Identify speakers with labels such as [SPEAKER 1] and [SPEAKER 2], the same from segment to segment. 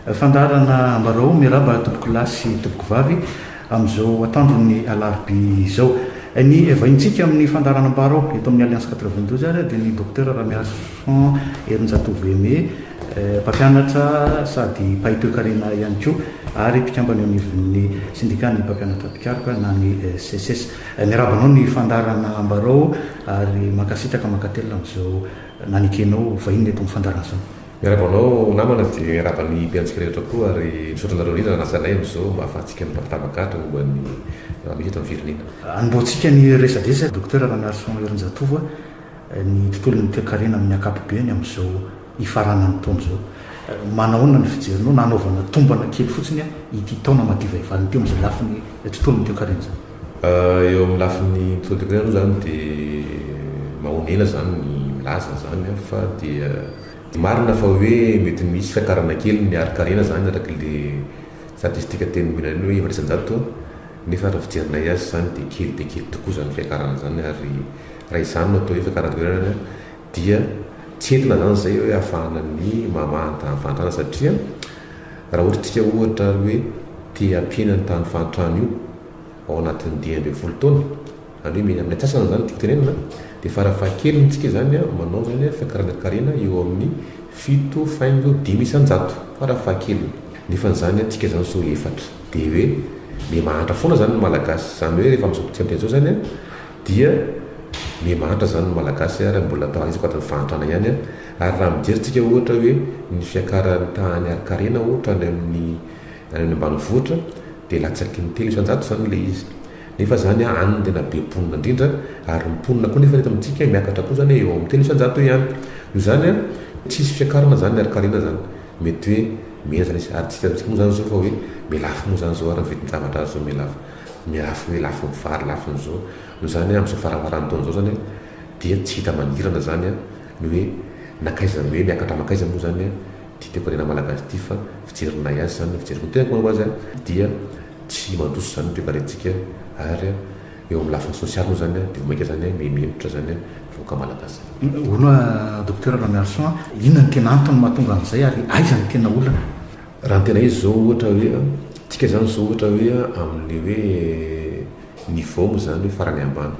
[SPEAKER 1] Fandaharana Ambarao, Miarahaba tompokolahy sy tompokovavy amin'izao atoandron'ny alarobia izao. Ny vahintsika amin'ny fandaharana Ambarao eto amin'ny Alliance 92 ary dia ny Docteur Ramiarison Herinjatovo Aimé, mpampianatra sady mpahay toekarena ihany koa ary mpikambana eo anivon'ny syndicat-n'ny mpampianatra mpikaroka na ny SECES. Miarahaba anao ny fandaharana Ambarao ary mankasitraka mankatelina amin'izao nanekenao vahiny eto amin'ny fandaharana izao.
[SPEAKER 2] Miarahaba anao namana dia miarahaba ny mpiantsika rehetra koa ary misaotra anareo indrindra nanasa anay amin'izao mba ahafahantsika mitampitamaka momba ny zava-misy eto amin'ny firenena.
[SPEAKER 1] Anombohantsika ny resadresa Docteur Ramiarison Herinjatovo a, ny tontolon'ny toekarena amin'ny ankapobeny amin'izao hifaranan'ny taona izao. Manahoana ny fijerinao na hanaovana tombana kely fotsiny ity taona madiva hivalona ity amin'izay lafiny tontolon'ny toekarena izay?
[SPEAKER 2] Eo amin'ny lafiny tontolon'ny toekarena aloha izany dia mahonena izany ny milaza izany fa dia marina fa hoe mety misy fiakarana kely ny harin-karena izany araka ilay statistika teny nomena iny hoe 4% nefa raha fijerinay azy izany dia kely dia kely tokoa izany fiakarana izany ary raha izany no atao hoe fiakarana toekarena dia tsy entina izany izay hoe ahafahana ny mamaha ny tahan'ny fahantrana satria raha ohatra isika ohatra ary hoe te hampihena ny tahan'ny fahantrana io ao anatin'ny 15 taona, izany hoe mihena amin'ny antsasany izany no tiako tenenina, dia farafahakeliny isika izany manao izany fiakarana karena eo amin'ny 7,5% farafahakeliny. Nefa izany isika izany izao efatra. Dia hoe miha mahantra foana izany ny Malagasy. Izany hoe rehefa amin'izao fotoana izao izany dia miha mahantra izany ny Malagasy ary mbola tafiditra anatin'ny fahantrana ihany. Ary raha mijery tsika ohatra hoe ny fiakaran'ny tahan'ny harin-karena ohatra any amin'ny any amin'ny ambanivohitra dia latsaky ny 3% izany ilay izy. Nefa izany any no tena be mponina indrindra ary ny mponina koa nefa eto amintsika miakatra koa izany eo amin'ny 3% eo ihany. Noho izany tsisy fiakarana izany ny harin-karena izany. Mety hoe mihena izany izy ary tsy hitantsika moa izany izao fa hoe mihalafo moa izany izao ary ny vidin-javatra ary izao mihalafo. Mihalafo hoe lafo ny vary, lafo ny izao. Noho izany amin'izao farafaran'ny taona izao izany dia tsy hita mangirana izany ny hoe nankaiza ny hoe miakatra mankaiza moa izany ity toekarena malagasy ity fa fijerinay azy izany, fijeriko ny tenako manko azy dia tsy mandroso izany ny toekarentsika ary eo amin'ny lafiny sosialy moa izany dia vao mainka izany miha-mihemotra izany ny vahoaka malagasy.
[SPEAKER 1] Hono Docteur Ramiarison a, inona no tena antony mahatonga an'izay ary aiza no tena olana?
[SPEAKER 2] Raha ny tena izy izao ohatra hoe, tsika izany izao ohatra hoe amin'ny hoe niveau moa izany hoe farany ambany.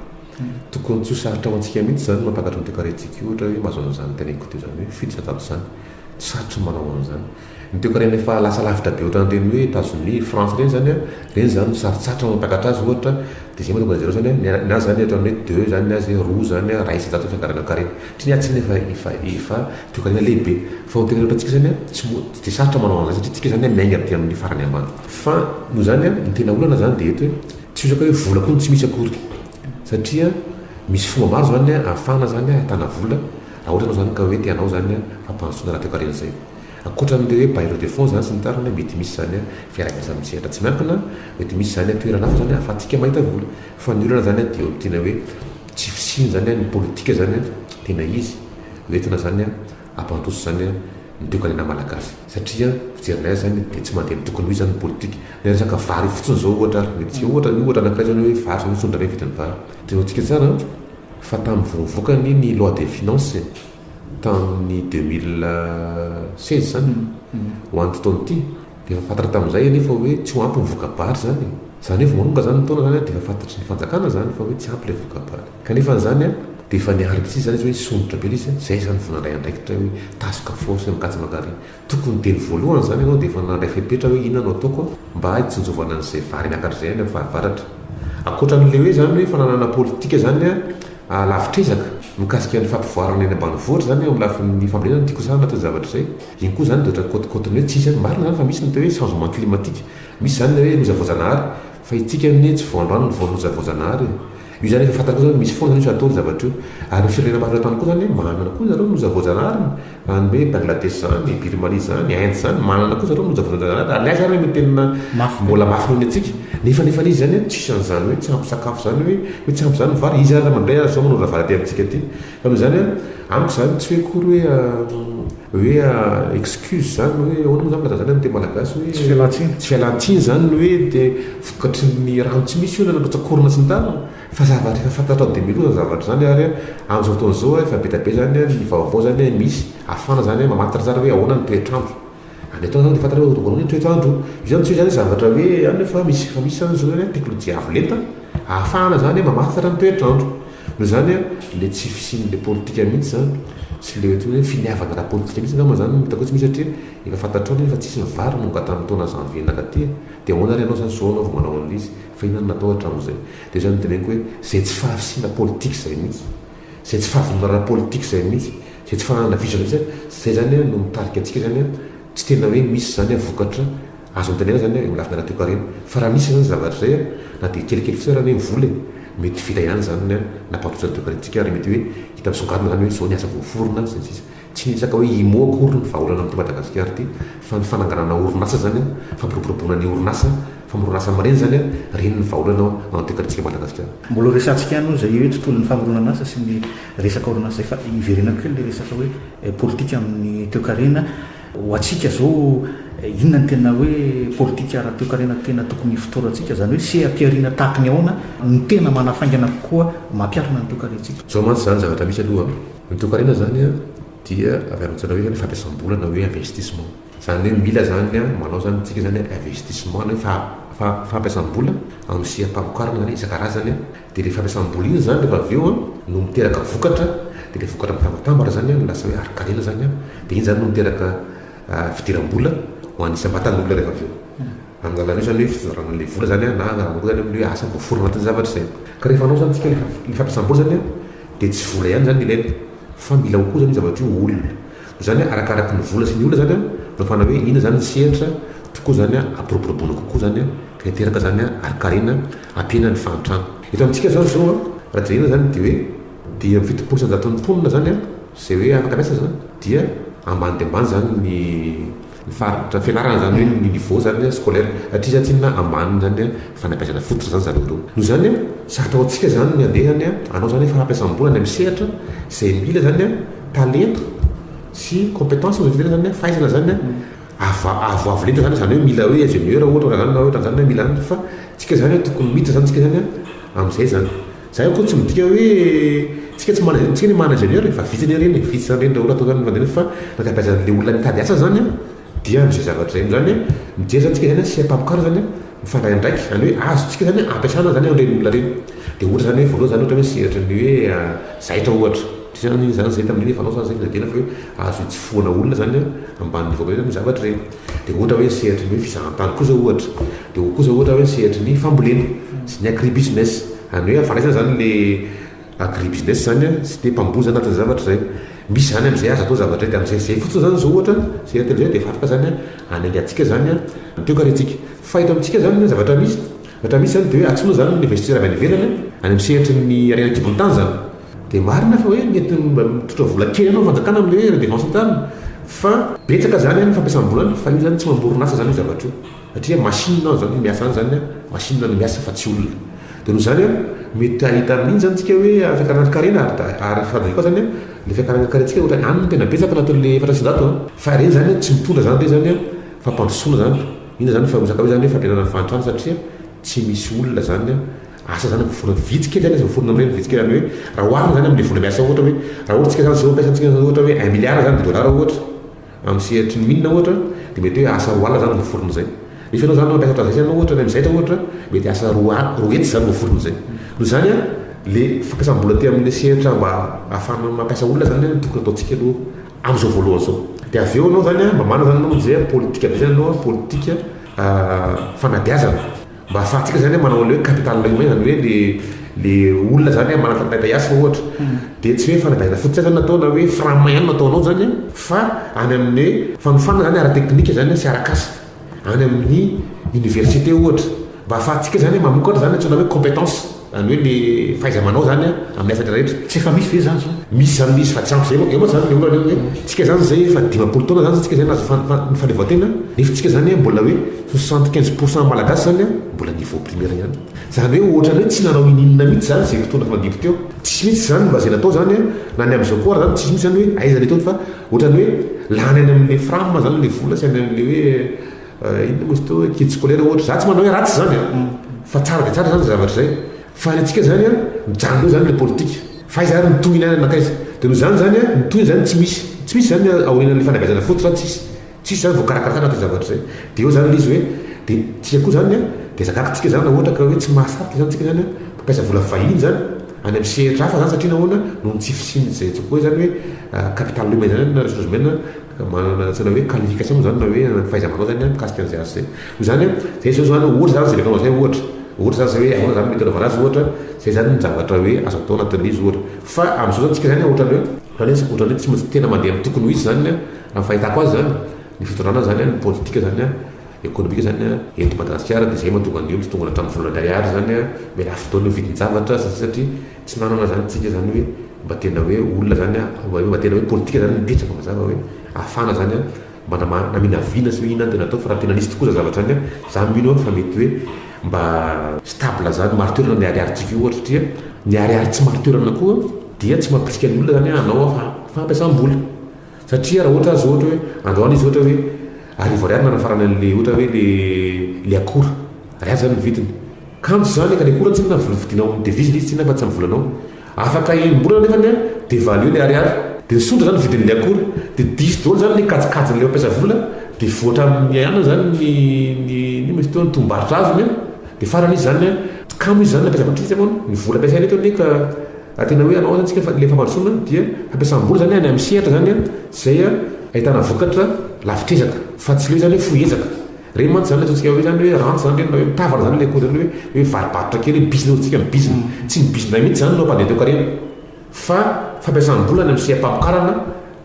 [SPEAKER 2] Tokony tsy ho sarotra ho antsika mihitsy izany ny mampakatra ny toekarentsika io ohatra hoe mahazo an'izany teneniko teo izany hoe 7% izany. Tsy sarotra ny manao an'izany. Ny toekarena efa lasa lavitra be ohatran'ireny hoe Etazonia, France ireny izany an, ireny izany no sarotsarotra ny mampiakatra azy ohatra, dia izay mahatonga an'zareo izany an, ny azy izany ohatran'ny hoe deux izany ny azy, roa izany an, 1% ny fiakarana karena. Satria ny azy tsinona efa efa efa toekarena lehibe. Fa ny toekarena ohatrantsika izany an, tsy mo- tsy dia sarotra manao an'izany satria tsika izany an miainga aty amin'ny farany ambany. Fa noho izany an, ny tena olana izany dia eto hoe tsy resaka hoe vola koa no tsy misy akory. Satria misy fomba maro izany an ahafahana izany ahitana vola raha ohatra ianao izany ka hoe te hanao izany fampandrosoana ara-toekarena izay. Ankoatra an'ilay hoe bailleur de fonds izany sy ny tariny, mety misy izany fiaraha-miasa amin'ny sehatra tsy miankina, mety misy izany toerana hafa izany ahafahantsika mahita vola. Fa ny olana izany dia eo amin'ny tena hoe tsy fisiany izany ny politika izany tena izy hoentina izany hampandroso izany ny toekarena malagasy. Satria fijerinay azy izany dia tsy mandeha amin'ny tokony ho izy izany ny politika. Ny resaka vary fotsiny izao ohatra ary, mety tsy ohatra, ny ohatra anankiray izany hoe vary izao misondrotra be ny vidin'ny vary. Jerentsika tsara fa tamin'ny vao nivoaka ny loi des finances, tamin'ny 2016 izany ho an'ity taona ity dia efa fantatra tamin'izay anefa hoe tsy ho ampy ny voka-bary izany e. Izany hoe vao manomboka izany ny taona izany dia efa fantatry ny fanjakana izany fa hoe tsy ampy ilay voka-bary. Kanefa izany dia efa niary mihitsy izany izy hoe hisondrotra be ilay izy, izay izany vao nandray andraikitra hoe task force mikatsa mankary. Tokony dieny voalohany izany ianao dia efa nandray fepetra hoe inona no ataoko mba hitsinjovana an'izay vary miakatra izay any amin'ny fahavaratra. Ankoatra an'ilay hoe izany hoe fananana politika izany lavitr'ezaka mikasika ny fampivoarana eny ambanivohitra izany eo amin'ny lafiny fambolena no tiako resahana anatin'ny zavatra izay. Iny koa izany dia ohatran'ny kaotikaotin'ny hoe tsisy any. Marina izany fa misy ny atao hoe changement climatique. Misy izany ilay hoe loza voajanahary fa itsika anie tsy vao androany no vao loza voajanahary e. Io izany efa fantatra koa izany misy foana izany io atao io zavatra io. Ary ny firenena maro eran-tany koa izany manana koa zareo loza voajanahary. Any hoe Bangladesh izany, Birmanie izany, Inde izany, manana koa zareo loza voajanahary. Ary ny azy ary no tena mbola mafy noho ny antsika. Nefa nefa izy izany tsisy an'izany hoe tsy ampy sakafo izany hoe hoe tsy ampy izany ny vary. Izy ary mandray ary izao manondra vary aty amintsika aty. Fa noho izany amiko izany tsy hoe akory hoe hoe excuse izany hoe ahoana moa izany milaza an'izany amin'ny teny malagasy hoe
[SPEAKER 1] Tsy fialan-tsiny.
[SPEAKER 2] Tsy fialan-tsiny izany ny hoe dia vokatry ny rano tsy misy io na rotsak'orana sy ny tariny. Fa zavatra efa fantatrao dia mialoha izany zavatra izany ary amin'izao fotoana izao efa be dia be izany ny vaovao izany misy ahafahana izany mamantatra tsara hoe ahoana ny toetr'andro. Any an-taona zany dia fantatra hoe ohatran'izao ny toetr'andro. Io zany tsy hoe zany zavatra hoe any fa misy efa misy zany zao zany teknolojia avo lenta ahafahana zany mamantatra ny toetr'andro. Noho izany le tsy fisian'le politika mihitsy zany sy le ohatran'ny hoe finiavana ara-politika mihitsy angamba zany no hitako hoe tsy misy satria efa fantatrao nefa tsisy ny vary no angatahan'ny taona janvier nankaty e. Dia ahoana ary ianao zany zao anao vao manao an'ilay izy fa inona no natao hatramin'izay. Dia zany no teneniko hoe zay tsy fahafisiana politika izay mihitsy. Izay tsy fahavononana ara-politika izay mihitsy, izay tsy fananana vision mihitsy, izay izany no mitarika antsika izany tsy tena hoe misy izany vokatra azo antenaina izany eo amin'ny lafiny ara-toekarena. Fa raha misy izany zavatra izay na dia kelikely fotsiny ary ny vola e, mety vita ihany izany ny nampandroso ny toekarentsika ary mety hoe hita misongadina izany hoe izao ny asa voaforona sy ny sisa. Tsy ny resaka hoe IMO akory no vahaolana amin'ity Madagasikara ity fa ny fananganana orinasa izany, fampiroboroboana ny orinasa, famoronana asa amin'ireny izany, ireny no vahaolana ao amin'ny toekarentsika Madagasikara.
[SPEAKER 1] Mbola ho resahantsika ihany moa izay hoe tontolon'ny famoronana asa sy ny resaka orinasa izay fa hiverenako kely ilay resaka hoe politika amin'ny toekarena. Ho antsika izao inona no tena hoe politika ara-toekarena tena tokony hifotorantsika? Izany hoe seha-pihariana tahaka ny ahoana no tena manafaingana kokoa mampiarina ny toekarentsika?
[SPEAKER 2] Izao mantsy izany zavatra misy aloha. Ny toekarena izany dia avy amin'ny antsoina hoe fampiasam-bola na hoe investissement. Izany hoe mila izany manao izany isika izany investissement na hoe fampiasam-bola amin'ny seha-pamokarana izany isan-karazany. Dia ilay fampiasam-bola iny izany rehefa avy eo no miteraka vokatra, dia ilay vokatra mitambatambatra izany no lasa hoe harin-karena izany, dia iny izany no miteraka fidiram-bola ho an'ny isam-batan'olona rehefa avy eo. Amin'ny alalan'io izany hoe fizarana an'ilay vola izany na anarana koa izany amin'ny hoe asa voaforona anatin'ny zavatra izay. Ka rehefa hanao izany tsika ilay fampiasam-bola izany dia tsy vola ihany izany no ilaina fa mila koa izany io zavatra io olona. Noho izany arakaraky ny vola sy ny olona izany no ahafahana hoe inona izany ny sehatra tokoa izany hampiroboroboana kokoa izany ka hiteraka izany harin-karena hampihena ny fahantrana. Eto amintsika izany izao raha jerena izany dia hoe 75% mponina izany izay hoe afaka miasa izany dia ambany dia ambany izany ny Ny faritra fianarana zany hoe ny niveau zany scolaire satria zany tsinona ambany zany fanabeazana fototra zany zareo ireo. Noho izany sarotra ho antsika zany ny handeha zany hanao zany fampiasam-bola any amin'ny sehatra izay mila zany talenta sy compétence hoy izy zany fahaizana zany avo avo lenta zany, zany hoe mila hoe ingénieur ohatra zany na ohatran'izany hoe mila any fa tsika zany tokony miditra zany tsika zany amin'izay zany. Zay akory tsy midika hoe tsika tsy manana, tsika anie manana ingénieur e, fa vitsy anie ireny e, vitsy zany ireny raha ohatra atao zany ny fa ny ankabeazan'le olona mitady asa zany an, dia amin'izay zavatra izay zany an, mijery zany tsika zany an, seha-mpamokarana zany an, mifandray andraikitra, zany hoe azontsika zany an ampiasana zany an'ireny olona ireny, dia ohatra zany hoe voalohany zany ohatra hoe sehatry ny hoe zaitra ohatra, satria zany zany zay tamin'iny efa anao zany zay fitadiana fa hoe azo itsofohana olona zany an, ambany niveau be zany zavatra ireny. Dia ohatra hoe sehatry ny hoe fizahantany koa zao ohatra, dia koa zao ohatra hoe sehatry ny fambolena sy ny agribusiness, izany hoe afandraisana zany le agribusiness zany an, sy le mpamboly zany anatin'ny zavatra izay. Misy zany amin'izay azo atao zavatra izay, dia amin'izay izay fotsiny zany zao ohatra, sehatra telo izay dia efa afaka zany an hanainga antsika zany an ny toekarentsika. Fa eto amintsika zany ny zavatra misy, zavatra misy zany dia hoe antsoina zany ny investisseur avy any ivelany an, any amin'ny sehatry ny harena an-kibon'ny tany zany. Dia marina fa hoe mety mba mitondra vola kely ihany ny fanjakana amin'ilay hoe redevance tany fa betsaka zany ny fampiasam-bola any fa io zany tsy mamorona asa zany io zavatra io satria machine zany no miasa any zany, machine no miasa fa tsy olona. Dia noho izany mety hahita amin'iny zany tsika hoe fiakarana karena ary ary fadiny koa zany ilay fiakarana karentsika ohatra any no tena betsaka anatin'ilay 104 an! Fa ireny zany tsy mitondra zany ireny zany fampandrosoana zany, inona zany fa resaka hoe zany hoe fampihenana ny fahantrana satria tsy misy olona zany Asa zany vola vitsy kely zany izy miforona amin'ireny vitsy kely zany hoe raha oharina zany amin'ilay vola miasa ohatra hoe raha ohatra tsika zany zao ampiasantsika zany ohatra hoe un milliard zany de dollar ohatra amin'ny sehatry ny mine ohatra de mety hoe asa 20 zany miforona zay nefa ianao zany mampiasa ohatran'izay zany ohatra any amin'ny zaitra ohatra mety asa roa 200 zany miforona zay noho izany a le fampiasam-bola aty amin'ny sehatra mba ahafahana mampiasa olona zany no tokony ataontsika aloha amin'izao voalohany izao de avy eo anao zany a mba manana zany anao amin'izay politika amin'izay zany anao politika fanabeazana Mba ahafahantsika zany manao an'ilay hoe capital humain, zany hoe le le olona zany manan-talenta hiasa ohatra. Dia tsy hoe fanabeazana fototra zany natao na hoe franc ihany no ataonao zany fa any amin'ny hoe fanofanana zany ara-teknika zany sy arak'asa any amin'ny université ohatra. Mba ahafahantsika zany mamokatra zany antsoina hoe compétence, zany hoe le fahaiza-manao zany amin'ny asa rehetra.
[SPEAKER 1] Tsy efa misy ve zany zao?
[SPEAKER 2] Misy zany misy fa tsy ampy zay eo mantsy zany le olana eo hoe tsika zany zay efa 50 taona zany tsika zay nahazo ny fahaleovantena nefa tsika zany mbola hoe 75% malagasy zany mbola niveau primaire ihany. Zany hoe ohatrany hoe tsy nanao ininona mihitsy zany zay mpitondra fandimby teo. Tsisy mihitsy zany mba zay natao zany na ny amizao koa ary zany tsisy mihitsy zany hoe aiza le teo fa ohatrany hoe lany any amle fram zany le vola sy any amle hoe inona moa izy teo hoe kit scolaire ohatra. Za tsy manao hoe ratsy zany an, fa tsara dia tsara zany zay zavatra zay. Fa ny antsika zany an, mijanona eo zany le politika. Fa aiza ary ny tohiny any nankaiza? Dia noho izany zany an, ny tohiny zany tsy misy. Tsy misy zany aorianan'le fanabeazana fototra tsisy. Tsisy zany voakarakara tsara anatin'izay zavatra izay. Dia eo zany ilay izy hoe, dia tsika koa zany an, dia zakaiko tsika zany raha ohatra ka hoe tsy mahasarika zany tsika zany an, mpampiasa vola vahiny zany any amin'ny sehatra hafa zany satria nahoana? Noho ny tsy fisian'izay antsoiko hoe zany hoe capital humain zany na ressources humaines ka manana antsoina hoe qualification moa zany na hoe fahaiza-manao zany an mikasika an'izay asa izay. Noho izany an, izay zao zany ohatra zany jereko anao izay ohatra, ohatra zany izay hoe ahoana zany mety anaovana azy ohatra, izay zany ny zavatra hoe azo atao anatin'ilay izy ohatra. Fa amin'izao zany tsika zany ohatran'ny hoe, ohatran'ny hoe ohatran'ny hoe tsy maintsy tena mandeha amin'ny tokony ho izy zany an, Raha ny fahitako azy izany, ny fitondrana izany an, ny politika izany an, ekonomika izany an, eto Madagasikara dia izay mahatonga ny olona tonga hatramin'ny volana ariary izany an, mihalafo daholo ny vidin-javatra satria tsy nanana izany tsika izany hoe mba tena hoe olona izany an, mba tena hoe politika izany mipetraka mazava hoe ahafahana izany an mba naminavina sy hoe inona no tena atao fa raha tena nisy tokoa izany zavatra izany an, za mino aho fa mety hoe mba stable izany, marin-toerana ny ariarintsika io ohatra satria ny ariary tsy marin-toerana koa dia tsy mampirisika ny olona izany hanao fampiasam-bola. Satria raha ohatra aza ohatra hoe androany izy ohatra hoe arivo ariary nanafarana an'le ohatra hoe le le akora, ariary zany ny vidiny. Kanjo zany ka le akora tsinona vidinao amin'ny devise le izy tsinona fa tsy amin'ny volanao. Afaka enim-bolana nefany an, devaluer le ariary. De nisondrotra zany ny vidin'le akora. De diso daholo zany le kajikajin'le mampiasa vola, de voatra amin'ny anona zany ny ny inona moa izy teo, ny tombom-barotra azony an. De farany izy zany an, kamo izy zany nampiasa vola satria ny vola ampiasaina eto anie ka Raha tena hoe hanao zany tsika ilay fampandrosoana dia fampiasam-bola zany any amin'ny sehatra zany izay ahitana vokatra lavitr'ezaka fa tsy le hoe zany hoe fohy ezaka. Ireny mantsy zany ataontsika hoe zany hoe rente zany ireny na hoe mitavana zany ilay akory zany hoe hoe varobarotra kely hoe bizina ohatr'tsika mibizina. Tsy ny bizina mihitsy zany no hampandeha toekarena fa fampiasam-bola any amin'ny seha-pamokarana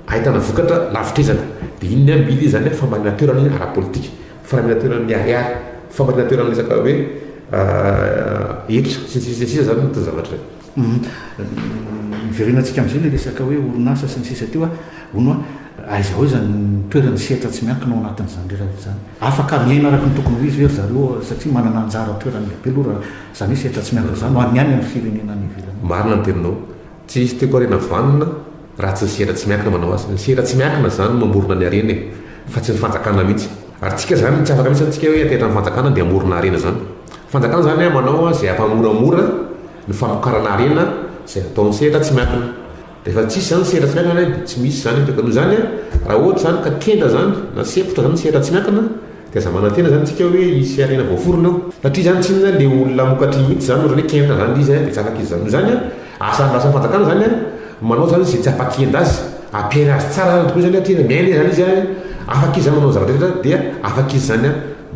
[SPEAKER 2] ahitana vokatra lavitr'ezaka. Dia iny ny mila izy zany famarina toerana iny ara-politika, famarina toerana miharihary, famarina toerana resaka hoe hetra sy ny sisa sy ny sisa zany ny zavatra izay.
[SPEAKER 1] Niverenantsika amin'izay ilay resaka hoe orinasa sy ny sisa teo, hono hoa, aiza ho aiza ny toeran'ny sehatra tsy miankina ao anatin'izany rehetra izany? Afaka miaina araka ny tokony ho izy ve ry zareo satria manana anjara toerana lehibe aloha raha izany hoe sehatra tsy miankina izany ho an'ny any amin'ny firenena any ivelany.
[SPEAKER 2] Marina ny teninao. Tsy hisy toekarena vanona raha tsy ny sehatra tsy miankina manao azy. Ny sehatra tsy miankina izany no mamorona ny harena e, fa tsy ny fanjakana mihitsy. Ary tsika izany tsy afaka mihitsy izany tsika hoe hiantehitra amin'ny fanjakana dia hamorona harena izany. Fanjakana izany manao izay hampamoramora ny famokarana harena izay ataon'ny sehatra tsy miankina. Rehefa tsisy izany ny sehatra tsy miankina dia tsy misy izany toekarena. Noho izany raha ohatra izany ka kenda izany na sempotra izany ny sehatra tsy miankina dia aza manantena izany tsika hoe hisy harena voaforona eo. Satria izany tsinona ilay olona hamokatra iny mihitsy izany ohatran'ny hoe kenda izany ilay izy dia tsy afaka izy izany. Noho izany asa andrasan'ny fanjakana izany manao izany izay tsy hampakenda azy, hampiaina azy tsara izany tokoa izany satria miaina izany izy, afaka izy izany manao ny zavatra rehetra dia afaka izy izany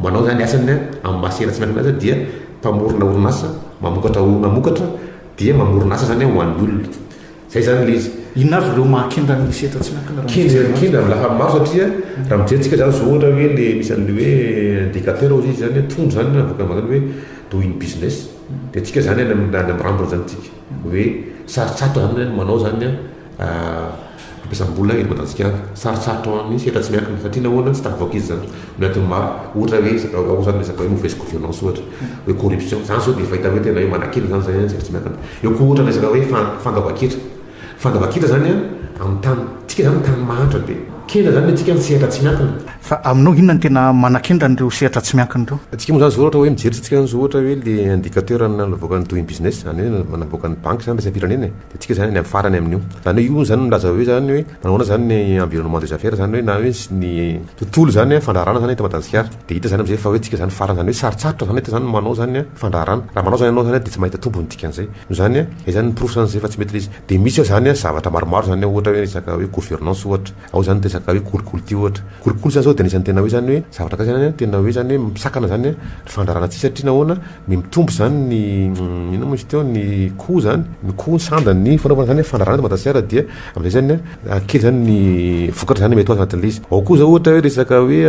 [SPEAKER 2] manao izany asany amin'ny maha sehatra tsy miankina azy dia mpamorona orinasa, mamokatra mamokatra dia mamorona asa izany ho an'ny olona. Izay izany ilay izy.
[SPEAKER 1] Inona avy ireo mahakendra ny sehatra tsy miankina raha mijery
[SPEAKER 2] Kendra kendra amin'ny lafiny maro satria raha mijery tsika izany izao ohatra hoe le misy an'le hoe indicateur hozy izy izany hoe trondro izany navoaka manao hoe doing business dia tsika izany any amin'ny any amin'ny rambony izany tsika hoe sarotsarotra izany ny manao izany fampiasam-bola eto Madagasikara. Sarotsarotra ho an'ny sehatra tsy miankina satria nahoana tsy tafavoaka izy izany ny antony maro. Ohatra hoe resaka ao izany resaka hoe mauvaise gouvernance ohatra, hoe corruption. Izany izao dia efa hita hoe tena hoe manakena izany izay ny sehatra tsy miankina. Eo koa ohatra resaka hoe fandoavan-ketra. Fandoavan-ketra izany an, amin'ny tany, tsika izany tany mahantra be. Kenda izany ny antsika ny sehatra tsy miankina.
[SPEAKER 1] Fa aminao inona no tena manakendra an'ireo sehatra tsy miankina ireo?
[SPEAKER 2] Antsika moa izany izao ohatra hoe mijery tsika izany izao ohatra hoe le indicateur navoakan'ny doing business, izany hoe navoakan'ny banky izany iraisam-pirenena e. Dia tsika izany any amin'ny farany amin'io. Izany hoe io izany milaza hoe izany hoe manao ahoana izany ny environnement des affaires izany hoe na hoe ny tontolo izany fandraharahana izany eto Madagasikara. Dia hita izany amin'izay fa hoe tsika izany farany izany hoe sarotsarotra izany eto izany manao izany fandraharahana. Raha manao izany ianao izany dia tsy mahita tombony dikan'izay. Noho izany izay izany ny porofo izany izay fa tsy mety ilay izy. Dia misy ao izany zavatra maromaro izany ohatra hoe resaka hoe gouvernance ohatra. Ao izany resaka hoe kolikoly ity ohatra. Kolikoly izany izao dia anisan'ny tena hoe izany hoe zavatra akaiky izany tena hoe izany hoe misakana izany ny fandraharahana antsika satria nahoana? Mitombo izany ny inona moa izy teo ny coût izany, ny coût ny sandan'ny fanaovana izany fandraharahana eto Madagasikara dia amin'izay izany kely izany ny vokatra izany mety ho azo anatin'ilay izy. Ao koa izao ohatra hoe resaka hoe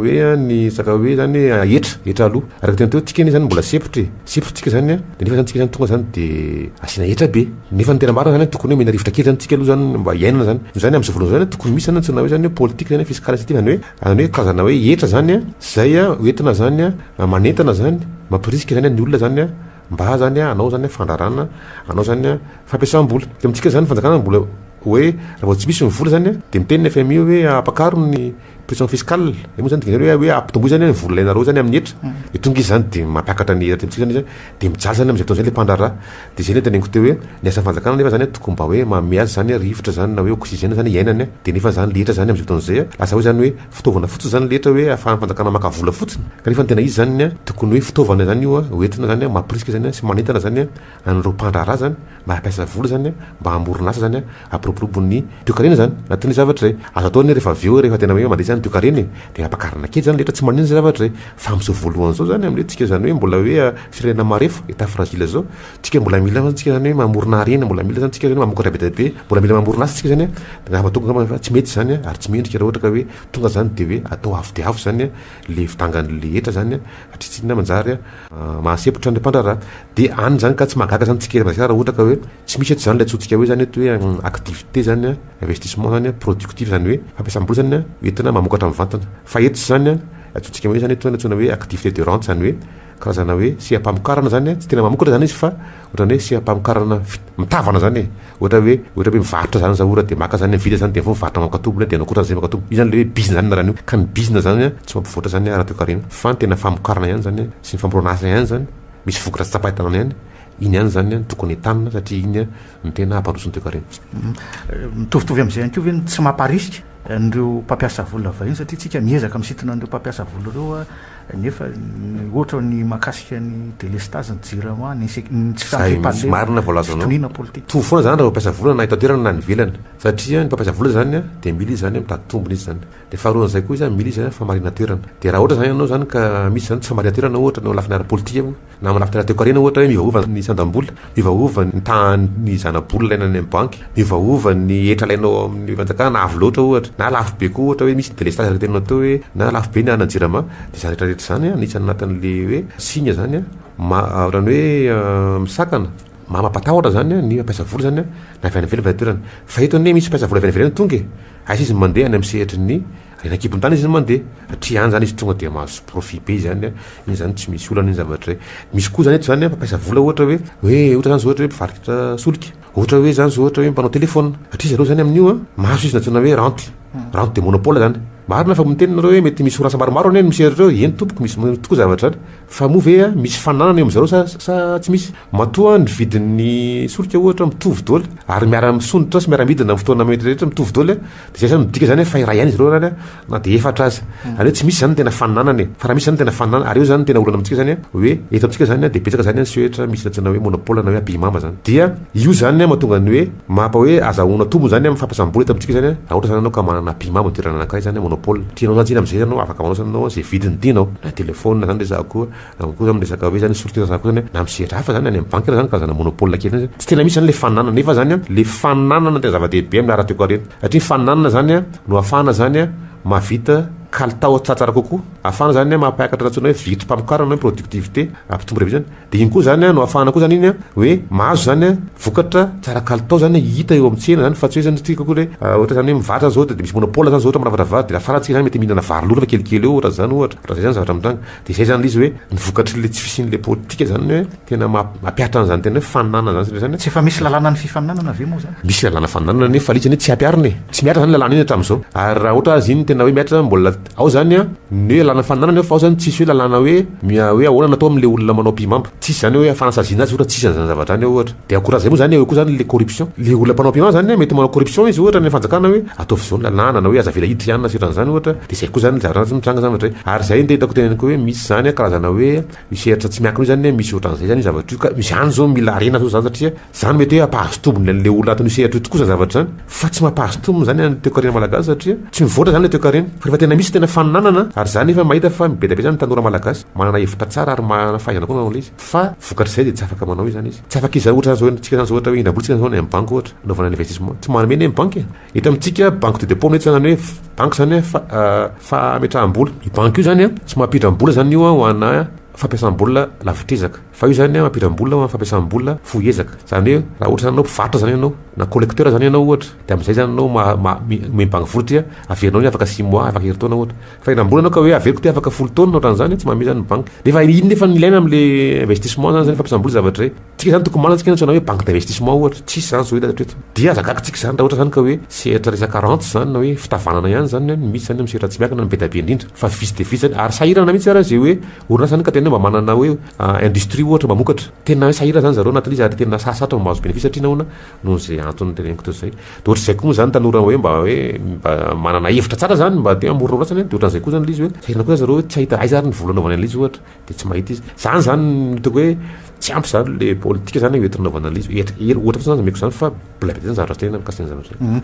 [SPEAKER 2] hoe ny resaka hoe izany hoe hetra, hetra aloa. Araka ny teny teo, tsika anie izany mbola sempotra e, sempotra tsika izany an, dia nefa izany tsika izany tonga izany dia asiana hetra be. Nefa ny tena marina izany tokony hoe omena rivotra kely izany tsika aloha izany mba hiainana izany. Noho izany amin'izao voalohany izao izany tokony misy izany antsoina hoe izany hoe politique izany fiscale incentive izany hoe izany hoe karazana hoe hetra izany izay hoentina izany Manentana zany, mampirisika zany ny olona zany mba zany hanao zany fandrarana, hanao zany fampiasam-bola. Eto amintsika zany fanjakana mbola hoe raha vao tsy misy ny vola zany dia miteny ny FMI hoe ampakaro ny Pression fiscale, zay moa zany dikany hoe hoe ampitomboy zany ny vola ilainareo zany amin'ny hetra, de tonga izy zany de mampiakatra ny hetra amintsika zany izy, de mijaly zany am'zay fotoana zay le mpandraharaha. De zay le teneniko teo hoe ny asan'ny fanjakana nefa zany tokony mba hoe manome azy zany rivotra zany na hoe oxygène zany iainany, de nefa zany le hetra zany am'zay fotoana zay lasa hoe zany hoe fitaovana fotsiny zany le hetra hoe ahafahan'ny fanjakana maka vola fotsiny, kanefa ny tena izy zany tokony hoe fitaovana zany io hoentina zany mampirisika zany sy manentana zany an'ireo mpandraharaha zany mba hampiasa vola zany mba hamorona asa zany hampiroborobo ny toekarena zany anatin'ny zavatra izay. Azo atao anie rehefa avy eo rehefa tena hoe mandeha zany ny toekarena e, de ampakarina kely zany rehetra tsy maninona zay zavatra izay. Fa amin'izao voalohany izao zany amin'ilay tsika zany hoe mbola hoe firenena marefo, état fragile zao, tsika mbola mila zany tsika zany hoe mamorona harena, mbola mila zany tsika zany hoe mamokatra be dia be, mbola mila mamorona asa tsika zany de angamba tonga angamba fa tsy mety zany ary tsy mendrika raha ohatra ka hoe tonga zany de hoe atao avo dia avo zany le fidangan'le hetra zany satria tsy inona manjary mahasempotra ny mpandraharaha. Dia any zany ka tsy mahagaga zany tsika eto Madagasikara raha ohatra ka hoe tsy misy eto zany ilay antsointsika hoe zany eto hoe activité zany an, investissement zany an, productif zany hoe fampiasam-bola zany an entina mamokatra mivantana. Fa eto zany an, antsointsika hoe zany eto antsoina hoe activité de rente zany hoe karazana hoe seha-pamokarana zany an, tsy tena mamokatra zany izy fa ohatran'ny hoe seha-pamokarana mitavana zany e. Ohatra hoe ohatra hoe mivarotra zany za ohatra dia maka zany mividy zany dia avy eo mivarotra maka tombony dia anao koa zay maka tombony. Io zany ilay hoe bizina zany anaran'io. Ka ny bizina zany an tsy mampivoatra zany ara-toekarena fa ny tena famokarana ihany zany sy ny famoronana asa ihany zany misy vokatra tsy tsapain-tanana ihany, iny ihany zany no tokony entanina satria iny no tena hampandroso ny toekarena.
[SPEAKER 1] Mitovitovy amin'izay ihany koa ve ny tsy mamparisika an'ireo mpampiasa vola vahiny satria tsika miezaka misintona an'ireo mpampiasa vola ireo nefa ny ohatra ny mahakasika ny delestazy, ny jirama, ny insec- ny tsy
[SPEAKER 2] Zay mihitsy,
[SPEAKER 1] fahampiam-pahalemana,
[SPEAKER 2] marina voalazanao.
[SPEAKER 1] fitoniana politika.
[SPEAKER 2] Mitovy foana zany raha mpampiasa vola na eto an-toerana na any ivelany satria ny mpampiasa vola zany dia mila izy zany mitady tombony izy zany. Dia faharoan'izay koa izy mila izy fahamarinan-toerana. Dia raha ohatra izany ianao izany ka misy izany tsy fahamarinan-toerana ohatra na lafiny ara-politika io, na amin'ny lafiny ara-toekarena ohatra hoe miovaova ny sandam-bola, miovaova ny tahan'ny zana-bola alaina any amin'ny banky, miovaova ny hetra alainao amin'ny fanjakana avo loatra ohatra, na lafo be koa ohatra hoe misy délestage araka ny teninao teo hoe na lafo be ny an'ny jirama, dia izany rehetra rehetra izany anisan'ny anatin'ilay hoe signe izany ma- ohatran'ny hoe misakana, mampatahotra izany ny mampiasa vola izany na avy any ivelany na avy any an-toerana. Fa eto anie misy mpampiasa vola avy any ivelany tonga e! Aiza izy no mandeha? Any amin'ny sehatry ny harena an-kibon'ny tany izy no mandeha. Satria any izany izy tonga dia mahazo profit be izany an, iny izany tsy misy olana iny zavatra iny. Misy koa izany eto izany an, mpampiasa vola ohatra hoe, hoe ohatra izany izao ohatra hoe mpivarotra solika, ohatra hoe izany izao ohatra hoe mpanao telephone. Satria zareo izany amin'io an, mahazo izy ny antsoina hoe rente, rente de monopole izany. Marina fa miteny nareo hoe mety misy orinasa maromaro anie ny misehatra eo, eny tompoko misy tokoa zavatra izany. Fa moa ve misy fananana eo amin'zareo sa sa tsy misy? Matoa ny vidin'ny solika ohatra mitovy daholo ary miara-misondrotra sy miara-midina amin'ny fotoana mety rehetra mitovy daholo dia zay zany midika zany hoe fa iray ihany izy ireo zany na dia efatra aza. Zany hoe tsy misy zany ny tena fananana e. Fa raha misy zany ny tena fananana ary eo zany ny tena olana amintsika zany hoe eto amintsika zany dia betsaka zany ny sehatra misy antsoina hoe monopole na hoe ampihimamba zany. Dia io zany mahatonga ny hoe mampa hoe azahoana tombony zany amin'ny fampiasam-bola eto amintsika zany raha ohatra zany ianao ka manana ampihimamba ny toerana anankiray zany monopole. Satria ianao zany tsinona amin'izay ianao afaka manao zany ianao izay vidiny tianao na telephone zany resahako koa na koa zany resaka hoe zany solika resahako koa zany na amin'ny sehatra hafa zany any amin'ny banky zany karazana monopole kely zany tsy tena misy zany le fananana nefa zany le fananana no tena zava-dehibe amin'ny ara-toekarena satria ny fananana zany no ahafahana zany mahavita kalitao tsaratsara kokoa ahafahana zany mampiakatra antsoina hoe vidim-pamokarana hoe productivité hampitombo revenu zany Dia iny koa zany no ahafahana koa zany iny hoe mahazo zany vokatra tsara kalitao zany hita eo amin'ny tsena zany fa tsy hoe zany tsika akory hoe ohatra zany hoe mivarotra zao dia misy monopole zany zao ohatra manafatra vary dia lafara tsika zany mety mihinana vary lolo fa kelikely eo ohatra zany ohatra raha zay zany zavatra mitranga dia zay zany le izy hoe ny vokatry le tsy fisian'le politika zany hoe tena mampihatra an'izany tena hoe faninanana zany zany
[SPEAKER 1] Tsy efa misy lalànan'ny fifaninanana ve moa zany?
[SPEAKER 2] Misy lalàna faninanana nefa le izy anie tsy ampiharina e! Tsy mihatra zany lalàna iny hatramin'izao ary raha ohatra azy iny tena hoe mihatra mbola Ao zany an, ny hoe lalàna faninanana eo fa ao zany tsisy hoe lalàna hoe mia hoe ahoana no atao amin'le olona manao ampihimamba. Tsisy zany hoe fanasaziana azy ohatra tsisy an'zany zavatra zany eo ohatra. De ankoatran'izay moa zany eo koa zany le corruption. Le olona mpanao ampihimamba zany an mety manao corruption izy ohatra any fanjakana hoe ataovy zao ny lalàna na hoe aza avela hiditra i anona sy ohatran'zany ohatra. De zay koa zany zavatra tsy mitranga zany ohatray. Ary zay no hitako teneniko hoe misy zany an karazana hoe io sehatra tsy miankina io zany an misy ohatran'zay zany io zavatra io ka izany zao mila harena zao zany satria Zany mety hoe hampahazo tombony an'le olona ato amin'io sehatra io tokoa zany zavatra zany, fa tsy mampahazo tombony zany an'ny toekarena malagasy satria tsy mivoatra zany le toekarena. Fa rehefa tena misy tena faninanana, ary za nefa mahita fa be dia be zany ny tanora malagasy manana hevitra tsara ary manana fahaizana koa manao an'ilay izy, fa vokatr'izay dia tsy afaka manao izany izy. Tsy afaka izy zany ohatra zany zao tsika zany zao ohatra hoe indrambola tsika zao any amin'ny banky ohatra, anaovana investissement, tsy manome anie ny banky e. Eto amintsika banque de depot mihitsy zany hoe banky zany hoe fametraham-bola. Io banky io zany tsy mampindram-bola zany io ho ana. fampiasam-bola lavitr'ezaka. Fa io zany mampindram-bola ho an'ny fampiasam-bola fohy ezaka. Zany hoe raha ohatra zany ianao mpivarotra zany ianao na collecteur zany ianao ohatra dia amin'izay zany ianao ma- ma- omem-banky vola satria averinao iny afaka six mois, afaka herintaona ohatra. Fa indram-bola ianao ka hoe averiko ity afaka 10 taona ohatran'izany, tsy manome zany ny banky. Nefa iny nefa no ilaina amin'le investissement zany, zany fampiasam-bola zavatra izay. Tsika zany tokony manana tsika antsoina hoe banque d'investissement ohatra, tsisy zany zao hita hatreto. Dia aza gaga tsika zany raha ohatra zany ka hoe sehatra resaka rente zany na hoe fitavanana ihany zany no misy zany amin'ny sehatra tsy miankina no be dia be indrindra fa vitsy dia vitsy zany ary sahirana mihitsy ara zay hoe orinasa zany ka tena hoe mba manana hoe industrie ohatra mamokatra. Tena hoe sahirana zany zareo anatin'izy ary tena sarosarotra vao mahazo bénéfice satria nahoana? Noho izay antony noteneniko teo izay. Dia ohatr'izay koa moa zany tanora hoe mba hoe mba manana hevitra tsara zany mba te hamorona orinasa dia ohatran'izay koa zany ilay izy hoe sahirana koa zany zareo hoe tsy hahita aiza ary ny vola anaovana an'ilay izy ohatra. Dia tsy mahita izy. Zany zany no hitako hoe tsy ampy zany le politika zany hoentina anaovana an'ilay izy. Ohatra, ohatra fotsiny zany omeko zany fa mbola be dia ny zavatra tenenina mikasika an'izany zavatra izany.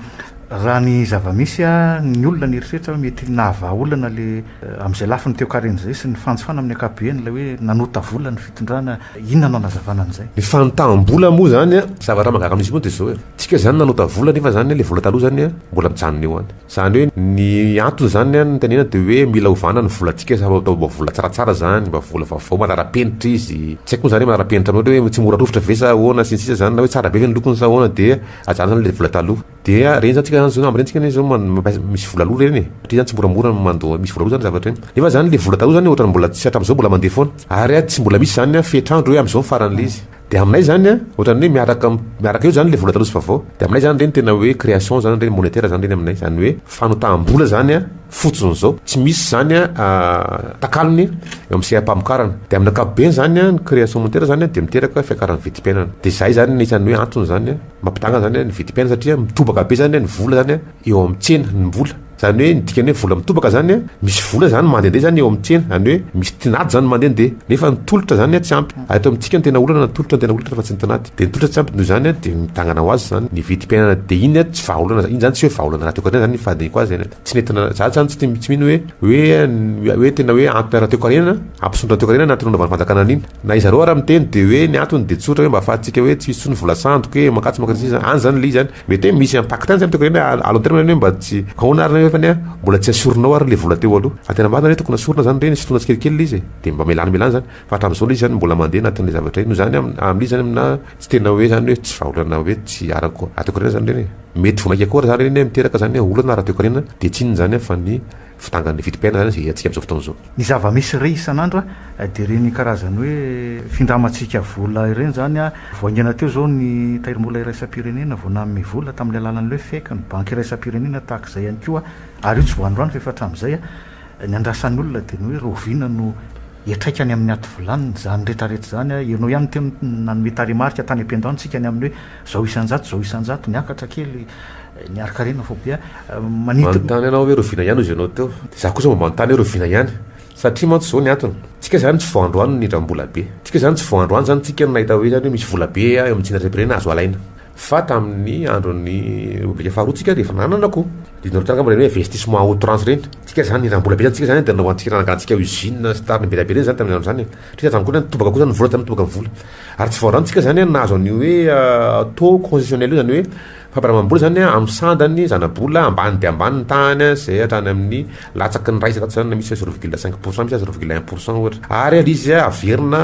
[SPEAKER 1] Raha ny zava-misy, ny olona nieritreritra hoe mety nahavaha olana le amin'izay lafiny toekarena izay sy ny fanjifana amin'ny ankapobeny ilay hoe nanota vola ny fitondrana, inona no hanazavana an'izay?
[SPEAKER 2] Ny fanotaham-bola moa zany, zavatra mahagaga amin'izy io moa dia izao e, tsika zany nanota vola nefa zany le vola taloha zany mbola mijanona eo any. Izany hoe ny antony izany an, ny tenenana dia hoe mila ovana ny volantsika sa atao mba vola tsaratsara izany, mba vola vaovao manara-penitra izy. Tsy haiko moa izany hoe manara-penitra amin'ny ohatra hoe tsy mora rovitra ve sa ahoana sy ny sisa izany na hoe tsara be ve ny lokony sa ahoana dia ajanona izany ilay vola taloha. Dia ireny izany tsika izany zao amin'ireny tsika anie zao mampiasa misy vola aloha ireny e, satria izany tsy moramora ny mandoa misy vola aloha izany zavatra ireny. Nefa izany ilay vola taloha izany ohatran'ny mbola tsy hatramin'izao mbola mandeha foana ary tsy mbola misy izany fetr'andro hoe amin'izao ny faran'ilay izy. Dia aminay izany an, ohatran'ny hoe miaraka miaraka eo izany ilay vola taloha sy vaovao. Dia aminay izany ireny tena hoe création izany ireny, monétaire izany ireny aminay. Izany hoe fanotaham-bola izany an, fotsiny izao. Tsy misy izany an takalony eo amin'ny seha-pamokarana. Dia amin'ny ankapobeny izany an, ny création monétaire izany an dia miteraka fiakaran'ny vidim-piainana. Dia izay izany no isan'ny hoe antony izany an, mampidangana izany an ny vidim-piainana satria mitobaka be izany an ny vola izany an eo amin'ny tsena, ny vola. Izany hoe ny dikan'ny hoe vola mitobaka izany an, misy vola izany mandehandeha izany eo amin'ny tsena, izany hoe misy tinady izany mandehandeha, nefa ny tolotra izany an tsy ampy. Ary eto amintsika ny tena olana ny tolotra no tena olana fa tsy ny tinady. Dia ny tolotra tsy ampy noho izany an dia midangana ho azy izany ny vidim-piainana dia iny an tsy vahaolana, iny izany tsy hoe vahaolana ara-toekarena izany ny fandinihiko azy an, tsy nentina, za izany tsy tsy mino hoe hoe hoe tena hoe antony ara-toekarena hampisondrotra ny toekarena ny antony nanaovan'ny fanjakana an'iny. Na izy ireo ara miteny dia hoe ny antony dia tsotra hoe mba ahafahantsika hoe tsy hisy intsony vola sandoka e, mankatsy mankatsy sisa, any izany ilay izy any. Mety hoe misy impact any zany tokony hoe à long terme zany hoe mba tsy ahoana ary nefany a mbola tsy asorinao ary le vola teo aloha. Fa tena marina hoe tokony asorina zany ireny sintonina tsikelikely le izy e, de mba melanimelany zany. Fa hatramin'izao le izy zany mbola mandeha anatin'le zavatra iny. Noho izany amin'izy zany aminà tsy tena hoe zany hoe tsy vahaolana hoe tsy arako ara-toekarena zany ireny e. Mety vao mainka koa ary zany ireny miteraka zany olana ara-toekarena de tsy inona zany fa ny fidangan'ny vidim-piainana zany izay iaintsika amin'izao fotoana izao.
[SPEAKER 1] Ny zava-misy re isan'andro dia ireny karazany hoe findramantsika vola ireny izany. Vao haingana teo izao ny Tahirimbola iraisam-pirenena vao nanome vola tamin'ny alalan'ny hoe FEC, ny Banky iraisam-pirenena tahaka izay ihany koa, ary io tsy vao androany fa efa hatramin'izay. Ny andrasan'ny olona dia ny hoe rahoviana no hiantraikany amin'ny aty vilaniny izany rehetrarehetra izany. Ianao ihany teo no nanome tarehimarika tany am-piandohana isika ny amin'ny hoe izao isan-jato, izao isan-jato, niakatra kely. Ny harin-karena faobe manintona.
[SPEAKER 2] Manontany anao hoe rahoviana ihany hozy ianao teo. Dia za kosa mba manontany hoe rahoviana ihany. Satria mantsy izao ny antony. Tsika izany tsy vao androany no nindram-bola be. Tsika izany tsy vao androany izany tsika no nahita hoe izany hoe misy vola be eo amin'ny tsena iraisam-pirenena azo alaina. Fa tamin'ny andron'ny Repoblika faharoa tsika dia efa nanana koa. Dia nareo tsara angamba ireny hoe investissement à outrance ireny. Tsika izany nindram-bola be izany tsika izany dia nanaovantsika nananganantsika usine sy tariny be dia be ireny izany tamin'ny andro izany e. Satria tamin'izany koa nitobaka koa izany ny vola tamin'ny nitobaka ny vola. Ary tsy vao androany tsika izany nahazo an'io hoe taux concessionnel io izany hoe Fampindramam-bola izany amin'ny sandany zana-bola ambany dia ambany ny tahany izay hatrany amin'ny latsaky ny 1% izany na misy 0,5 pourcent misy 0,1 pourcent ohatra. Ary ilay izy averina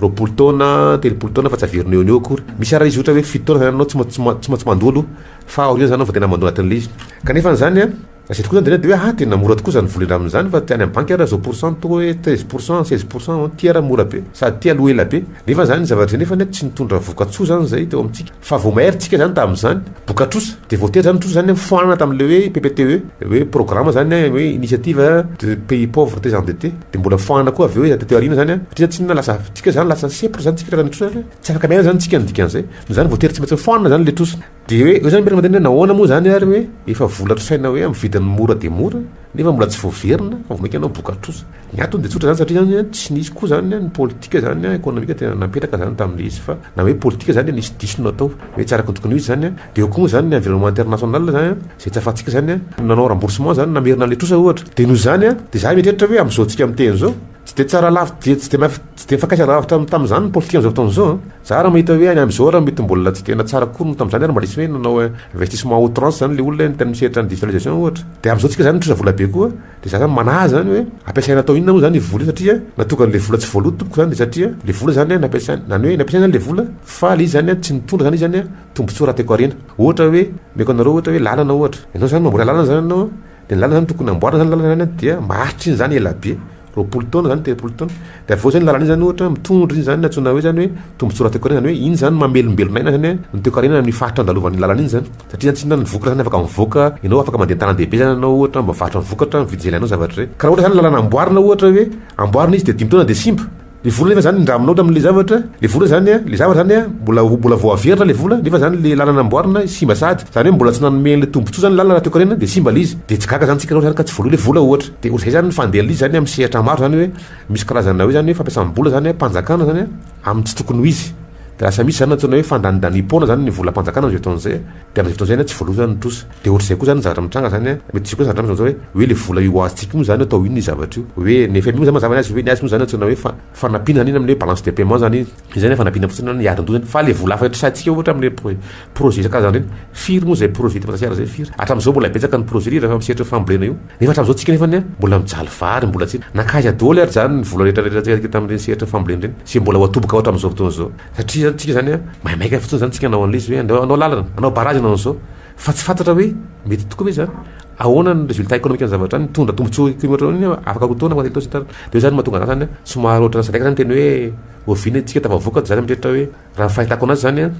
[SPEAKER 2] 20 taona, 30 taona fa tsy averina eo no eo akory. Misy ary izy ohatra hoe 7 taona izany ianao tsy maintsy mandoa aloha fa aoriana izany vao tena mandoa anatin'ilay izy. Kanefa izany Raha izay tokoa zany dia hoe ah tena mora tokoa izany vola indramina izany fa any amin'ny banky ary zao pourcent toa hoe 13 pourcent, 16 pourcent, ty ary mora be sady ty aloha ela be. Nefa izany zavatra izay nefa tsy nitondra vokatsoa izany izay teo amintsika fa vao may ary tsika izany tamin'izany boka trosa dia voatery izany trosa izany foanana tamin'ilay hoe PPTE hoe programme izany hoe initiative de pays pauvre très endetté dia mbola foanana koa avy eo taty aoriana izany satria tsy inona lasa tsika izany lasa sempona izany tsika raha ny trosa tsy afaka miaina izany tsika ny dikan'izay noho izany voatery tsy maintsy foanana izany ilay trosa. Dia hoe eo zany mipetraka manontaniana hoe nahoana moa zany ary hoe efa vola trosaina hoe amin'ny vidiny mora dia mora nefa mbola tsy voaverina fa vao mainka ianao boka trosa. Ny antony dia tsotra zany satria zany tsy nisy koa zany ny politika zany ekonomika tena napetraka zany tamin'ilay izy fa na hoe politika zany nisy diso natao hoe tsy araka ny tokony ho izy zany. Dia eo koa moa zany ny environnement international zany izay tsy ahafahantsika zany nanao remboursement zany namerina an'ilay trosa ohatra. Dia noho izany dia za mieritreritra hoe amin'izao tsika miteny izao. Tsy dia tsara lavitra, tsy dia tsy dia mifankaiza lavitra tamin'izany ny politika amin'izao fotoana izao an. Za raha mahita hoe any amin'izao ary mety mbola tsy tena tsara koa noho tamin'izany ary mba nisy hoe nanao investissement à outrance zany le olona tany amin'ny sehatra ny digitalisation ohatra. Dia amin'izao tsika zany mitrosa vola be koa, dia za zany manahy zany hoe ampiasaina atao inona moa zany io vola io satria nahatonga an'le vola tsy voaloa tompoko zany dia satria le vola zany nampiasaina, na ny hoe nampiasaina zany le vola fa le izy zany tsy nitondra zany izy zany tombontsoa raha toekarena. Ohatra hoe omeko anareo ohatra hoe lalana ohatra, ianao zany mamboatra lalana zany ianao an, Dia ny lalana zany tokony amboarina zany lalana zany dia maharitra iny zany ela be, 20 taona zany, 30 taona, dia avy eo zany lalana iny zany ohatra mitondra iny zany antsoina hoe zany hoe tombontsoa ara-toekarena zany hoe iny zany mamelombelona aina zany ny toekarena amin'ny faritra andalovan'iny lalana iny zany, satria zany tsy inona ny vokatra zany afaka mivoaka, ianao afaka mandeha an-tanàn-dehibe zany ianao ohatra mivarotra ny vokatra, mividy izay ilainao zavatra izay, ka raha ohatra zany lalana amboarina ohatra hoe amboarina izy dia dimy taona dia simba, Le vola nefa zany indraminao tamin'le zavatra, le vola zany a, le zavatra zany a, mbola mbola voaverina le vola nefa zany le lalana amboarina simba sahady, zany hoe mbola tsy nanome an'le tombotsoa zany lalana raha toekarena de simba le izy, de tsy gaga zany tsika raha ohatra zany ka tsy voaloa le vola ohatra, de ohatr'izay zany ny fandehan'le izy zany amin'ny sehatra maro zany hoe misy karazana hoe zany hoe fampiasam-bola zany am-panjakana zany a amin'ny tsy tokony ho izy, de lasa misy zany antsoina hoe fandanindaniam-poana zany ny volam-panjakana am'zay fotoana zay, de am'zay fotoana zay tsy voaloa zany ny trosa. Dia ohatr'izay koa zany ny zavatra mitranga zany an, mety hisy koa zavatra mitranga zao hoe, hoe le vola io ho azontsika io moa zany atao inona io zavatra io, hoe ny FMI moa zany mazava ny azy hoe ny azy moa zany antsoina hoe fa- fanampiana zany iny amin'ny hoe balance de paiement zany iny, iny zany fanampiana fotsiny zany hiadin-doha zany, fa le vola hafa trosaintsika ohatra amin'le pro- projet isan-karazany ireny, firy moa zay projet eto Madagasikara zay firy, hatramin'izao mbola betsaka ny projet rehefa amin'ny sehatry ny fambolena io, nefa hatramin'izao tsika nefany an mbola mijaly vary, mbola tsy, nankaiza daholo ary zany ny vola rehetrarehetra tamin'ireny sehatry ny fambolena ireny, izay mbola ho atoboka ao hatramin'izao fotoana izao, satria zany tsika zany an maimaika fotsiny zany tsika hanao an'ilay izy hoe andao hanao lalana, hanao barrage hanao an'izao. Fa tsy fantatra hoe mety tokoa ve izany? Ahoana ny résultat économique ny zavatra any? Mitondra tombontsoa économique ohatran'ny ahoana afaka 2 taona, afaka 3 taona sy ny tariny. Dia eo izany mahatonga an'ahy izany somary ohatran'ny sadaikatra izany miteny hoe oviana isika tafavoaka dia za izany mieritreritra hoe raha ny fahitako an'azy izany an,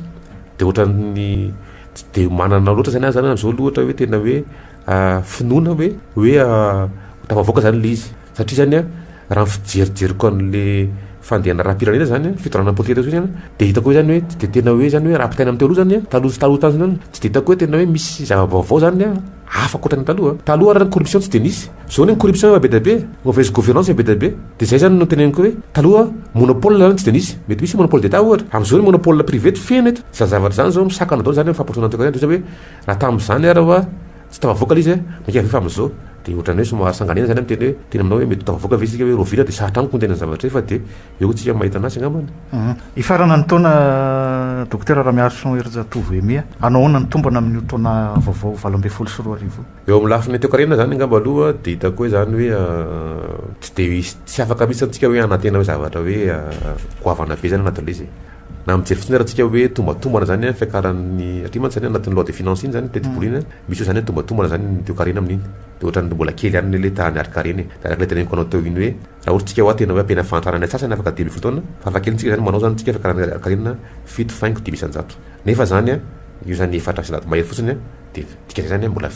[SPEAKER 2] dia ohatran'ny tsy dia manana loatra izany aho izany amin'izao aloha ohatra hoe tena hoe finoana hoe hoe ho tafavoaka izany ilay izy. Satria izany an, raha ny fijerijeriko an'le fandehana raha-pirenena izany an, fitondrana politika teto izany an, dia hitako hoe izany hoe tsy dia tena hoe izany hoe raha ampitahaina amin'ny teo aloha izany an, taloha sy taloha tany izany, tsy dia hitako hoe tena hoe misy zava-baovao izany an, hafa ankoatra ny taloha. Taloha ary ny corruption tsy dia nisy. Izao anie ny corruption efa be dia be, mauvaise gouvernance efa be dia be. Dia izay izany no teneniko hoe taloha monopole izany tsy dia nisy. Mety misy monopole d'Etat ohatra. Amin'izao ny monopole privé feno eto. Izany zavatra izany izao misakana daholo izany amin'ny fampandrosoana ny toekarena. Dia hoe raha tamin'izany ary hoa Tsy tafavoaka ilay izy eh, mainka ve fa amin'izao dia ohatran'ny hoe somary sanganehana izany miteny hoe teny aminao hoe mety ho tafavoaka ve isika hoe rahoviana dia sarotra amiko ny tena zavatra io fa dia eo koa tsika mahita an'azy angambany.
[SPEAKER 1] Hifarana ny taona Dokotera Ramiarison Herinjatovo Aimé a. Hanao ahoana ny tombana amin'io taona vaovao 2018 io?
[SPEAKER 2] Eo amin'ny lafiny toekarena izany angamba aloha dia hitako hoe izany hoe tsy dia hisy tsy afaka mihitsy izany tsika hoe hanantena hoe zavatra hoe goavana be izany anatin'ilay izy e. Na mijery fotsiny ary tsika hoe tombatombana zany ny fiakaran'ny, satria mantsy zany anatin'ny loi de finance iny zany ny tetibola iny misy hoe zany tombatombana zany ny toekarena amin'iny de ohatran'ny mbola kely ihany le tahan'ny harinkarena e, de araka ilay teneniko anao teo iny hoe raha ohatra tsika hoa tena hoe ampiana fahantrana ny antsasany afaka 15 taona farafahakeliny tsika zany manao zany tsika fiakaran'ny harinkarena 7,5% nefa zany io zany 4% mahery fotsiny de dikan'izay zany mbola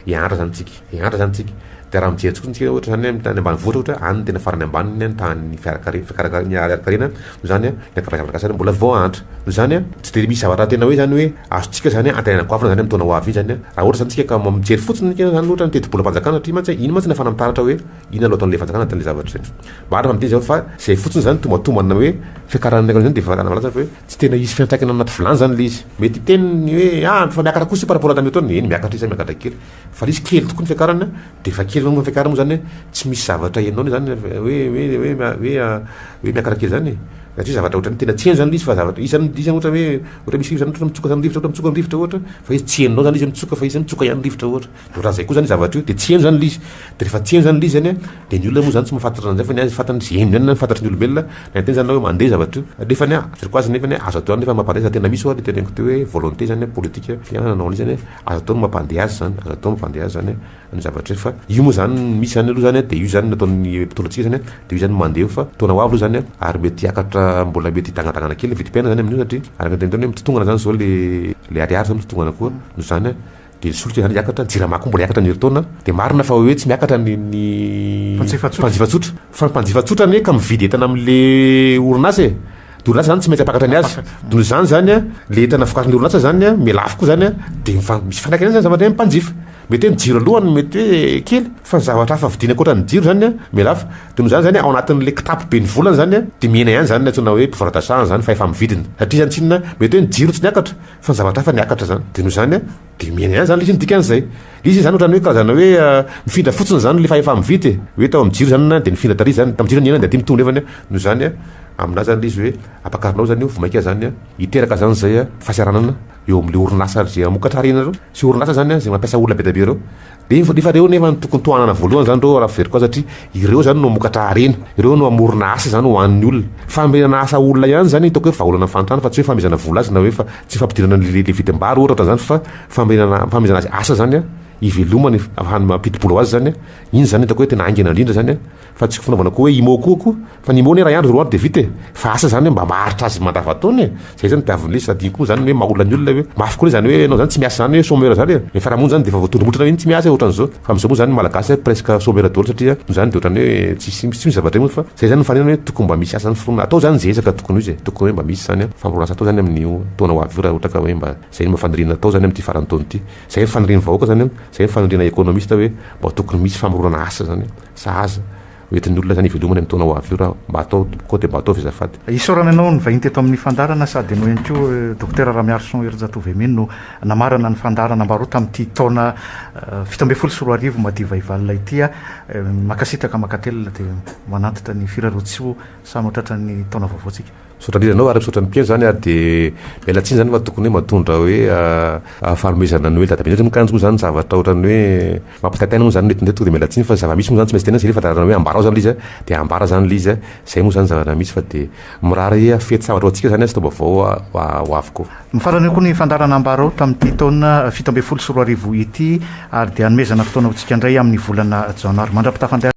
[SPEAKER 2] hiantra zany tsika, hiantra zany tsika, de raha mijery fotsiny tsika ohatra zany any ambanivohitra ohatra any no tena farany ambany ny tahan'ny fiarakare- fikarakarana harinkarena noho izany ny ankabeazan'ny Malagasy zany mbola voahantra, noho izany tsy de misy zavatra tena hoe zany hoe azontsika zany antenaina goavana zany amin'ny taona ho avy iny zany raha ohatra zany tsika ka mijery fotsiny zany ohatra ny tetibolam-panjakana satria mantsy iny mantsy no ahafahana mitaratra hoe inona no ataon'ilay fanjakana anatin'ilay zavatra izay, marina fa miteny izao fa zay fotsiny zany tombantombana hoe fiakaran'ny harinkarena zany de efa malaza fa hoe Tsy tena hisy fiantraikany anaty vilany zany le izy. Mety hiteny ny hoe ah efa miakatra kosa io par rapport tamin'io taona, eny miakatra izy miakatra kely. Fa le izy kely tokoa ny fiakarany de efa kely moa ny fiakarany moa zany tsy misy zavatra henonao zany hoe hoe hoe hoe hoe miakatra kely zany e. Satria zavatra ohatran'ny tena tsy heno zany le izy fa zavatra izy zany izy zany ohatra hoe ohatra misy rivotra zany ohatra mitsoka zany rivotra ohatra mitsoka ny rivotra ohatra fa izy tsy henonao zany izy mitsoka fa izy mitsoka ihany rivotra ohatra. De ohatran'izay koa zany io zavatra io de tsy heno zany le izy. De rehefa tsy heno zany le izy zany an, de ny olona moa zany tsy mahafantatra an'izay fa ny azy fantany ze heno ihany no fantatry ny olombelona, na hiteny zany anao hoe mandeha zavatra io, nefa ny ahy azy nefa ny azo atao ihany nefa mampandeha azy tena misy hoa le teneniko teo hoe volonté zany politique fiainana nanao an'io zany azo atao ny mampandeha azy zany, azo atao ny mampandeha azy zany ny zavatra io fa io moa zany misy zany aloha zany de io zany nataon'ny mpitondra antsika zany de io zany mandeha io fa taona ho avy aloha zany ary mety hiakatra mbola mety hidangadangana kely ny vidim-piainana zany amin'io satria araka ny teneniko teo hoe mitotongana zany zao le le ariary zao mitotongana koa noho izany Dia ny solika izany hiakatra, ny jirama koa mbola hiakatra ny herintaona, dia marina fa hoe tsy miakatra ny ny
[SPEAKER 1] Mpanjifa tsotra.
[SPEAKER 2] mpanjifa tsotra, fa ny mpanjifa tsotra anie ka mividy entana amin'le orinasa e, de orinasa zany tsy maintsy hampakatra ny azy, de noho izany zany a, le entana vokarin'ny orinasa zany a, mihalafo koa zany a, de mifa- misy fiantraikany ihany zany zavatra eny amin'ny mpanjifa. Mety hoe ny jiro aloha no mety hoe kely fa ny zavatra hafa vidiana ankoatra ny jiro zany mihalafo. Dia noho izany zany ao anatin'ilay kitapo be ny volana zany dia mihena ihany zany ny antsoina hoe pouvoir d'achat zany fahefa-mividiny. Satria zany tsinona mety hoe ny jiro tsy niakatra fa ny zavatra hafa niakatra zany. Dia noho izany dia mihena ihany zany ilay izy ny dikan'izay. Ilay izy zany ohatran'ny hoe karazana hoe mifindra fotsiny zany ilay fahefa-mividy e. Hoe tao amin'ny jiro zany dia nifindra tary zany, tamin'ny jiro nihena dia aty mitombo nefany. Noho izany aminahy zany ilay izy hoe ampakarinao zany io vao mainka zany hiteraka zany izay fahasahiranana eo amin'ilay orinasa izay mamokatra harena ireo sy orinasa zany izay mampiasa olona be dia be ireo. Dia nefa ireo nefa no tokony tohanana voalohany zany ireo raha fijeriko azy satria ireo zany no mamokatra harena, ireo no hamorona asa zany ho an'ny olona. Famerenana asa olona ihany zany hitako hoe vahaolana amin'ny fahantrana fa tsy hoe fanomezana vola azy na hoe fa tsy fampidirana an'ilay vidim-bary ohatra ohatran'izany fa famerenana fanomezana azy asa zany hivelomany ahafahany mampidi-bola ho azy zany, iny zany hitako hoe tena haingana indrindra zany. Fa tsy fanaovana koa hoe IMO koa ko, fa ny IMO anie iray andro roa andro dia vita e! Fa asa zany hoe mba maharitra azy mandavantaona e! Zay zany tadiavin'ilay izy, sady iny koa zany hoe maha olona ny olona hoe mafy koa zany hoe ianao zany tsy miasa zany hoe chômeur zany e! Ny fiarahamonina zany dia efa voatondro-molotra hoe iny tsy miasa e ohatran'izao, fa amin'izao moa zany ny malagasy presque chômeur daholo satria noho izany dia ohatran'ny hoe tsisy tsy misy zavatra io moa fa zay zany ny faniriana hoe tokony mba misy asa zany foronina, atao zany ze ezaka tokony ho izy e! Tokony hoe mba misy zany famorona asa atao zany amin'io taona ho avy io raha ohatra ka hoe mba zay no mba faniriana atao zany amin'ity faran'ny taona ity, zay ny fanirian'ny vahoaka zany an, zay ny faniriana économiste hoe mba tokony misy famoronana asa zany. Sahaza ho entin'ny olona izany hivelomany amin'ny taona ho avy io raha mba atao tompoko dia mba ataovy azafady.
[SPEAKER 1] Isaorana anao nivahiny teto amin'ny fandaharana sady ianao ihany koa Dokotera Ramiarison Herinjatovo Aimé no namarana ny fandaharana Ambaroa tamin'ity taona 2017 madiva hivalona ity. Mankasitraka mankatelina dia manantitra ny firariantsoa samy ho tratran'ny taona vaovao tsika.
[SPEAKER 2] Misaotra indrindra anao ary misaotra ny mpihaino zany ary dia miala tsiny zany fa tokony hoe matondra hoe fanomezana ny hoe dadabe ndray moa kanjo moa zany zavatra ohatran'ny hoe mampitaitaina moa zany ny eto dia miala tsiny fa zava-misy moa zany tsy maintsy tenenina zay le fandaharana hoe ambarao zany le izy a dia ambara zany le izy a zay moa zany zavatra misy fa dia mirary fety sambatra ho antsika zany sy taom-baovao ho avy koa.
[SPEAKER 1] Mifarana eo koa ny fandaharana ambarao tamin'ity taona 2017 ity ary dia hanomezana fotoana ho antsika indray amin'ny volana janoary. Mandra-pitafa indray.